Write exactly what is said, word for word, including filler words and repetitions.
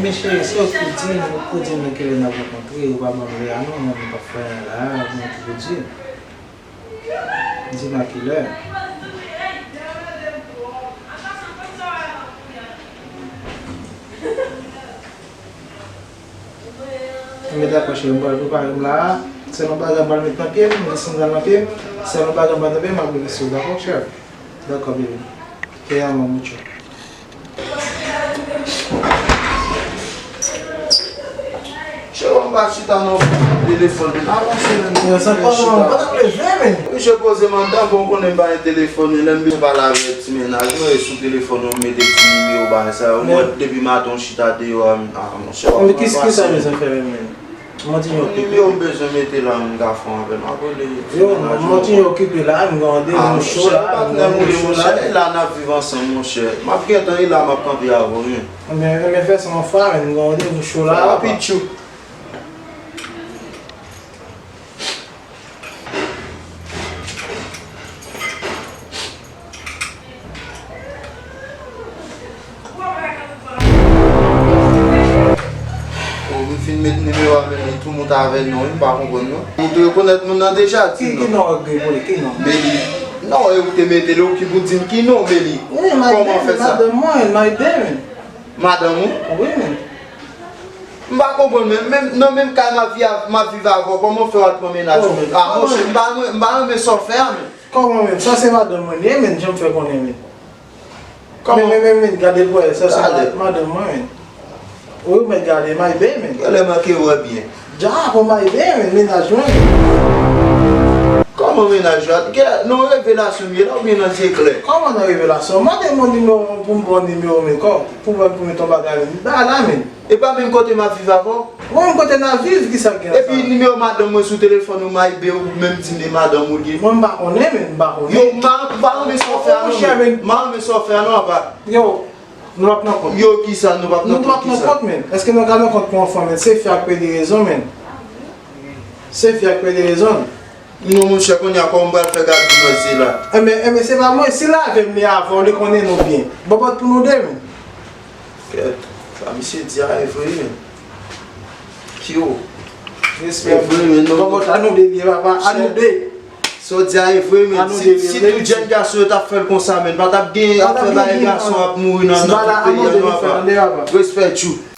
Men cheri, se ou ki pou di m, ou ki pou di m nan kilè n ap rankontre, ou pa ban m lè a non, mwen m p ap fè anyen la, mwen ki pou di m. Di m a kilè. Mwen dakò cheri, m pral prepare m la. Sèl yon bagay m pral met nan pye m, m gen sandal nan pye m. Sèl yon bagay m pral met nan pye m, m ap revise w, dakò cheri? Dakò, baby. Te amo mucho. Cheri, m pa chita nan telefòn, men avanse, men. Yo, sa pa chita. Wi, je poze m anndan, bon, konnen m pa gen telefòn, men lè m bezwen pale avèk ti mennaj mwen, e sou telefòn, yo mete ti nimewo bagay sa yo. Mwen, depi maten, w chita deyò a, a, monchè. Men ki, ki sa bezwen fè menm, men? Montigny okipe. Nimewo m bezwen mete la, m ka fè yon apèl. M ap rele ti mennaj mwen. Yo, Montigny okipe la, m gen yon randevou cho la, m gen yon randevou cho la. E la n ap viv ansanm, monchè. M ap gentan, e la m ap kanpe avè w, wi. Ebyen, ebyen, fè sa yon fwa, men m gen yon randevou cho la. Sa rapid, tchou. Bon, m fin met nimewo a, men li tou moute avè non, m pa konprann non. Ou te rekonèt moun nan deja, di non. Ki non ak Gregory, ki non? Meli. Non, e ou te mete l, ou ki pou di m ki non, Meli. Wi, kòman fè sa? Madanm mwen, Maybay, men. Madanm ou? Wi, men. M pa konprann, men, menm, nan menm kay m ap vi-, m ap viv avè w, kòman w fè w al pran mennaj ou, men? A, monchè, m pa, m pa renmen sa w fè a, men. Kòman menm? Sa se madanm mwen li ye, men, jan m fè konnen, men. Kòman? Men, men, men, men, gade l pou wè, sa se madanm mwen, men. Wi, ou mèt gade, Maybay, men. Genlè manke wè byen. Dja, pou Maybay, men, mennaj mwen, men. Kòman mennaj ou a? Genlè, nan revelasyon m ye la, oubyen nan zye klè? Kòman nan revelasyon? Mande m yon nimewo pou m ba w nimewo, men, kò, pou mwen, pou mete yon bagay, men. Ba la, men. E pa menm kote m ap viv avè w? Mwen menm kote n ap viv, kisa k gen ansanm? Epi nimewo madanm mwen sou telefòn ou, Maybay, ou menm di m e madanm ou l ye. Mwen m pa konnen, men m pa konnen. Yo, m pa, m pa renmen sa w fè a non, men. M pa renmen sa w fè a non, apa. Yo, nou p ap nan kont. Yo, kisa nou p ap nan kont, kisa? Nou p ap nan kont, men. Èske nou ka nan kont pou yon fanm, men? Se fi ak pede rezon, men. Se fi ak pede rezon. Non, monchè, kounye a, kòman m pral fè gade nou nan zye la? Enben, enben, se pa mwen, si l avè m, li avè w, li konnen nou byen. Bòbòt pou nou de, men. Kèt, sa misye di a, e vre, men. Pyo. Respè. E vre, men, non. Bòbòt, a nou de, li ye, papa, a nou de. Sa w di a, e vre, men. A nou de, li ye. Si, si tout jèn gason yo t ap fè l konsa, men, pa t ap gen afè bagay gason ap mouri nan, nan tout peyi a, non, papa. Respè, tchou.